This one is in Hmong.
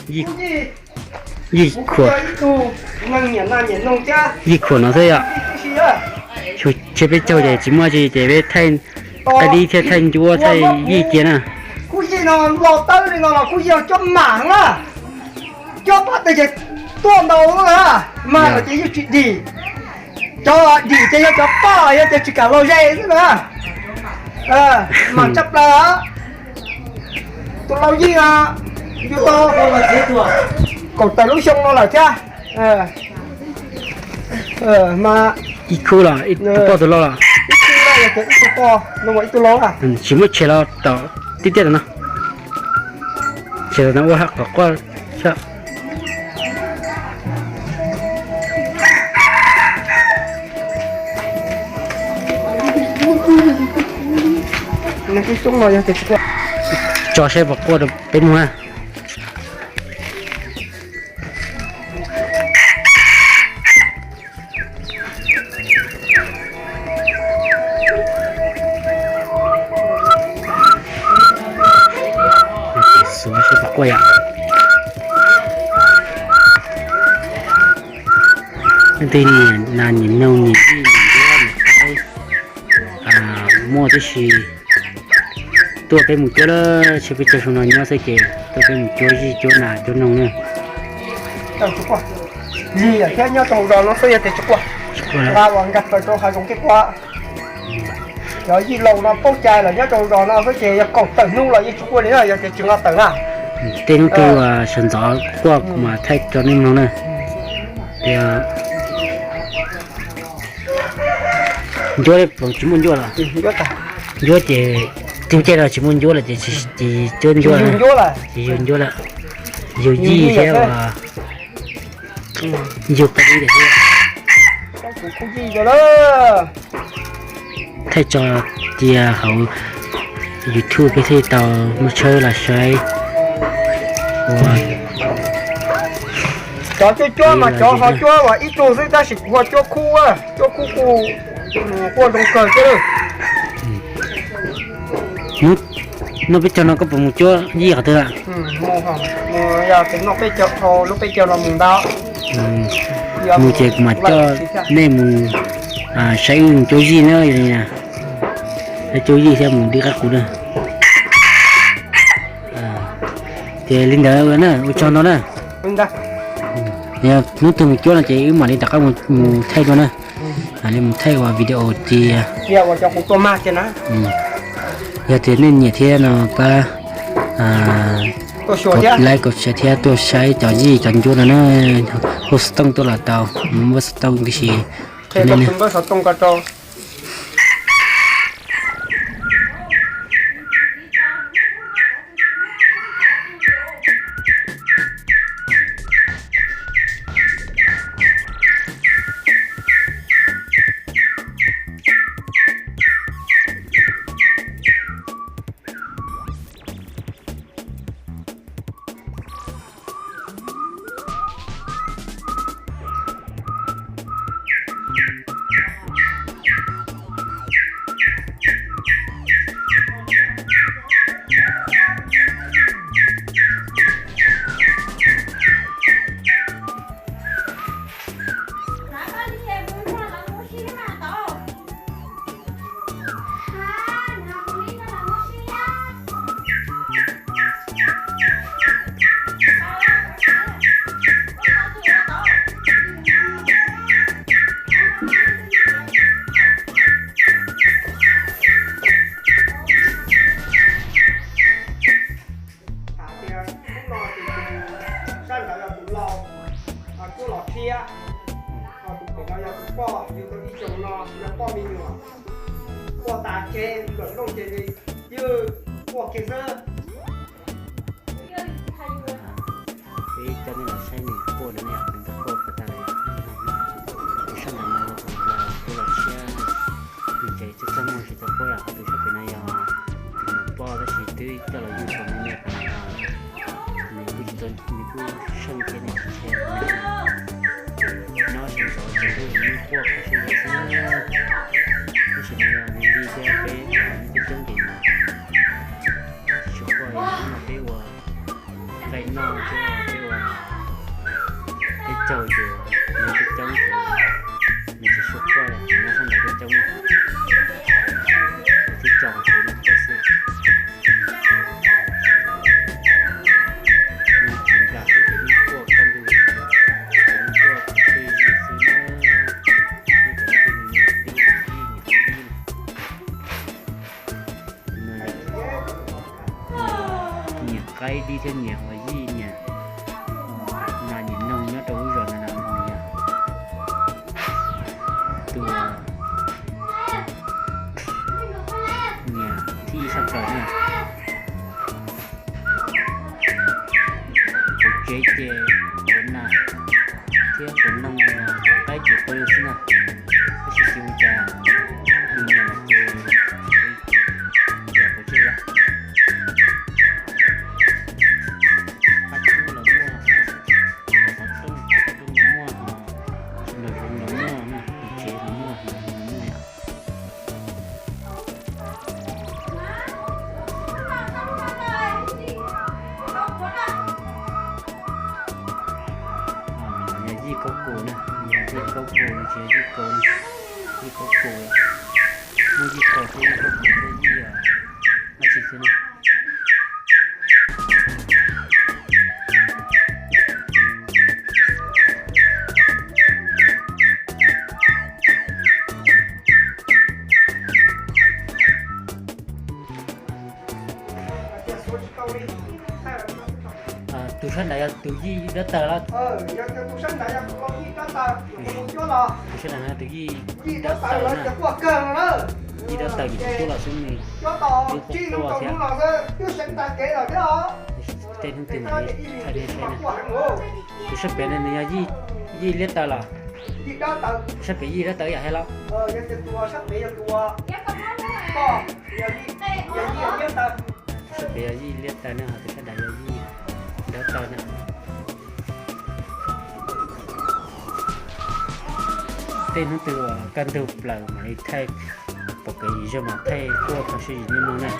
Yij, yij khuam, yij khuam no xwb yom. Tshuav peb caug ces tsis muaj tsi ces peb thaij qab dib thiab thaij ncuab thaij yij cia na. Kuj yij no los tawb li no los kuj yij no cov mam na, cov paj tes ces tuaj ntau na, mag los ces yeej tsis dim. Cov dim ces yog cov poj yog tias tsis kam los ze xwb na. Mas tshaj plaws tus lau yij no, yus tau kaum tawm lub xyoo no lawm thiab. Mas ib khub los tus poj tus lau los, ib tug poj no mas ib tug lau, tsis muab tshem los tom tib tiaj tom no, tshem tom no ua haj qhov quaj xwb. Tso saib puas quaj rau peb mloog na. Xus saib puas quaj yom. Leej twg nyiam nas nyiam noog nyiam yij nyiam ncuab nyiam qaib, muaj tib si tuaj peb mus cuab lawm, tsis peb caug xyoo no nyob xwb ces tuaj peb mus cuab yij cuab nas cuab noog na. Thiab nyob rau hauv zos no xwb yog tias tsis quaj, nqa uas nkag plaws rau hav zoov kev quaj. Cov yij laus no paub cai lawm nyob rau hauv zos no xwb ces yog kaum tawm hnub los yeej tsis quaj li na yog tias tsis nqa tawm na. Tej hnub twg sawv ntxov quaj mas thaij rau nej mloog na. Tias ncuab tsis muaj ncuab los, ncuab ces tib caij no tsis muaj ncuab lawm ces tsis cuab ncuab, ces yug ncuab lawm, yug yij thiab uas yug qab dib thiab. Thaij tso tias hauv YouTube peb thiaj tau muaj tshawb los saib. Cov cuab cuab mas cov ho cuab uas ib tug xwb tab sis kuv ho cuab khub, cuab khub kuj quaj zoo kawg thiab. Hnub peb caug no koj puas mus cuab yij qhov twg? Yog tias noj peb caug, lub peb caug no mus ntau. Mus ces kuv mam coj nej mus saib wb mus cuab yij na. Saib cuab yij thiab mus dib qaib qus na. Ces li ntawd na, ua tsaug ntau na. Yog hnub twg mus cuab no ces wb mam li rov qab mus thaij dua na. Mam li mus thaij ua video tias, yog tias nej nyiam thiab no pab like, comment, share thiab tuaj saib cov yij cov ncuab no na. Hu xov tooj tuaj los tau, muaj xov tooj tib si. Hais tias hnub no ces tus sab ntawd yog tus laus, cuab los tshiab, ho tus pem no yog tus poj, yug tau ib xyoos no yog poj me nyuam, quaj tas tseg lawm looj ces ywg quaj kiag xwb. Peb coj nej los saib nws quaj no ne, nws quaj puas tag li. Tus sab ntawd no yog tus laus cuab los tshiab, nws tseem txaj muag tsis tau quaj, ho tus sab pem no yog tus poj tab sis twb coj los yug tau me me qhov no, nws kuj tsis tau, nws kuj seej thiab nws tsis ntshai nyob sawv ntxov ces kuj yeej quaj qhov siab yam xwb. Tab sis mas yog nws li thiab peb nws kuj coob ces nws tsis tshua quaj, yog hnub no peb ua nqaij noj thiab peb Tsaug ces nws coob coob ces nws tsis tshua quaj, nws nyob sab nraud coob coob na. Thiab tso kev no quaj xwb. Nws tsis nplam xwb ces yeej quaj kaj ntug, ces yeej quaj qhov twg xwb na. Yeej cov leej twg nyiam, yeej nyiam qaib dib na. Nyiam qaib dib thiab nyiam ua yij, nyiam nas nyiam noog nyob rau lub zos no na, nws yog tus nyiam thib ib sab plaws na. Hauv tsev ces quav nas thiab quav noog, quav qaib ces pw xwb na. Tab sis tsis ua cas, nws nyiam lawm ces yam pov tseg yom. Qab cub los muaj, qhov rooj, qhov rooj los muaj, nraum zoov los muaj, hauv tsev los muaj, nraum zoov los muaj yom. Yog yij kaub kus na, yog yij kaub kus tsis yog yij kaub, yij kaub kus, muaj yij kaub thiab yij kaub kus thiab yij dab tsi xwb na. Tus sab nrad yog tus yij dab taws los? Tus sab nrad no tus yij dab taws na. Yij dab taws ces tus cuab los xwb nws twb quaj quaj thiab. Tej hnub twg mam li thaij nej saib na. Tus sab pem no nws yog yij liab taws los? Sab pem yij dab taws yam hais los? Sab pem yog yij liab taws na, ho tus sab nrad yog yij dab taws na. Tej hnub twg kaj ntug plaws mam li thaij, pom kev zog mas thaij tuaj thaum sib zim niaj hnub na.